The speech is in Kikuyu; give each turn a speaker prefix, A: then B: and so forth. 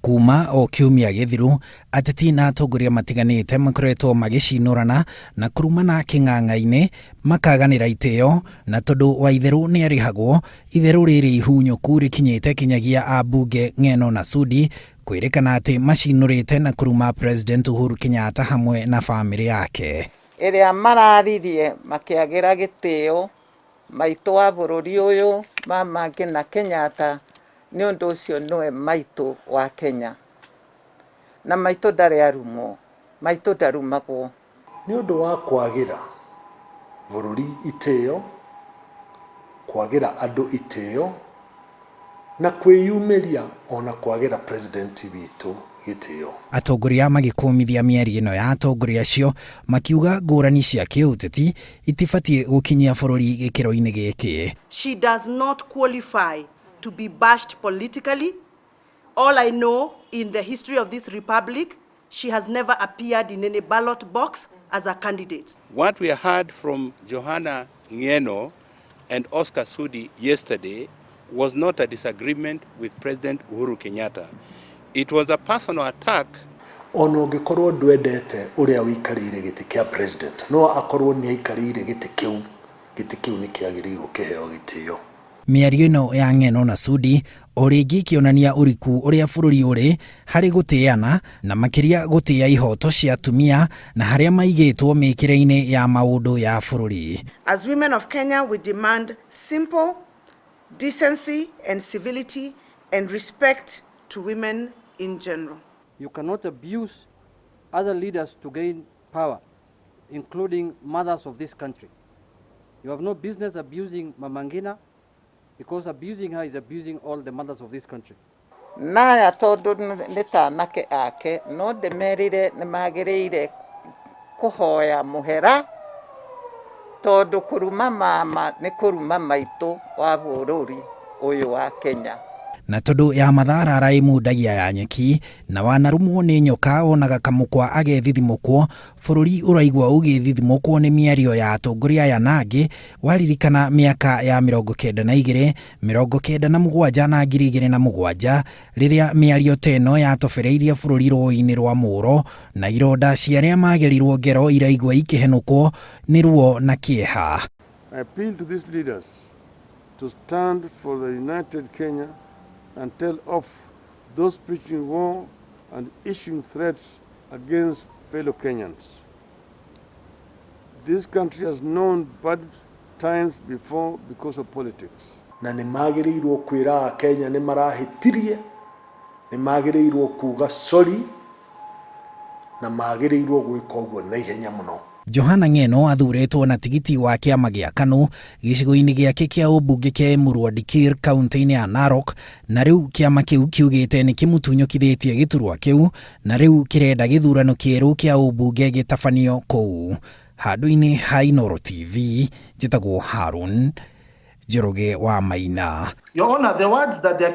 A: Kuma o kiumia gĩthiru, ateti na atongoria matiganĩte makoretwo magĩcinũrana na kũrumana kĩng'ang'a-inĩ, makaganĩra itĩo, na tondũ wa itherũ nĩ arĩhagwo, itherũ rĩrĩ ihunyũku rĩkinyĩte kinyagia ambunge Ng'eno na Sudi kwĩrĩkana atĩ macinũrĩte na kũruma President Uhuru Kenyatta hamwe na bamĩrĩ yake.
B: Ĩrĩa mararirie makĩagĩra gĩtĩo maitũ wa bũrũri ũyũ, Mama Ngina Kenyatta, nĩ ũndũ ũcio nĩwe maitũ wa Kenya. Na maitũ ndarĩ arumwo, maitũ ndarumagwo.
C: Nĩ ũndũ wa kwagĩra bũrũri itĩo, kwagĩra andũ itĩo, na kwĩyumĩria ona kwagĩra president witũ gĩtĩo.
A: Atongoria magĩkũmithia mĩario ĩno ya atongoria acio, makiuga ngũrani cia kĩũteti itibatiĩ gũkinyia bũrũri gĩkĩro-inĩ gĩkĩ.
D: She does not qualify to be bashed politically. All I know, in the history of this republic, she has never appeared in any ballot box as a candidate.
E: What we heard from Johanna Ngeno and Oscar Sudi yesterday was not a disagreement with President Uhuru Kenyatta. It was a personal attack.
C: Ona ũngĩkorwo ndwendete ũrĩa ũikarĩire gĩtĩ kĩa president, no akorwo nĩ aikarĩire gĩtĩ kĩu, gĩtĩ kĩu nĩ kĩagĩrĩirwo kĩheo gĩtĩo.
A: Mĩario ĩno ya Ng'eno na Sudi o rĩngĩ ĩkĩonania ũriku ũrĩa bũrũri ũrĩ harĩ gũtĩana, na makĩria gũtĩa ihoto cia atumia na harĩa maigĩtwo mĩkĩre-inĩ ya maũndũ ya bũrũri.
D: As women of Kenya, we demand simple decency and civility and respect to women in general.
F: You cannot abuse other leaders to gain power, including mothers of this country. You have no business abusing Mama Ngina, because abusing her is abusing all the mothers of this country.
B: Naya tondũ nĩ ta anake ake, no ndĩmerire nĩ magĩrĩire kũhoya mũhera, tondũ kũruma mama nĩ kũruma maitũ wa bũrũri ũyũ wa Kenya.
A: Na tondũ ya matharara ĩmundagia ya nyeki, na wanarumwo nĩ nyoka onaga kamũkwa agethithimũkwo, bũrũri ũraigua ũgĩthithimũkwo nĩ mĩario ya atongoria aya na angĩ, waririkana mĩaka ya 92, 97 na 2007, rĩrĩa mĩario ta ĩno yatobereirie bũrũri rũĩ-inĩ rwa mũro, na ironda cia arĩa magerirwo ngero iraigua ikĩhenũkwo nĩ ruo na kĩeha.
G: I appeal to these leaders to stand for the united Kenya and tell off those preaching war and issuing threats against fellow Kenyans. This country has known bad times before because of politics.
C: Na nĩ magĩrĩirwo kwĩra Akenya nĩ marahĩtirie, nĩ magĩrĩirwo kuga sorry, na magĩrĩirwo gwĩka ũguo na ihenya mũno.
A: Johana Ng'eno athuurĩtwo na tigiti wa kĩama gĩa KANU gĩcigo-inĩ gĩake kĩa ũmbunge kĩa Emurua Dikirr, kaunti-inĩ ya Narok, na rĩu kĩama kĩu kiugĩte nĩ kĩmũtunyũkithĩtie gĩturwa kĩu, na rĩu kĩrenda gĩthurano kĩerũ kĩa ũmbunge gĩtabanio kũu. Handũ-inĩ ha Inooro TV, njĩtagwo Harun Njoroge wa Maina.
H: Your Honor, the words that they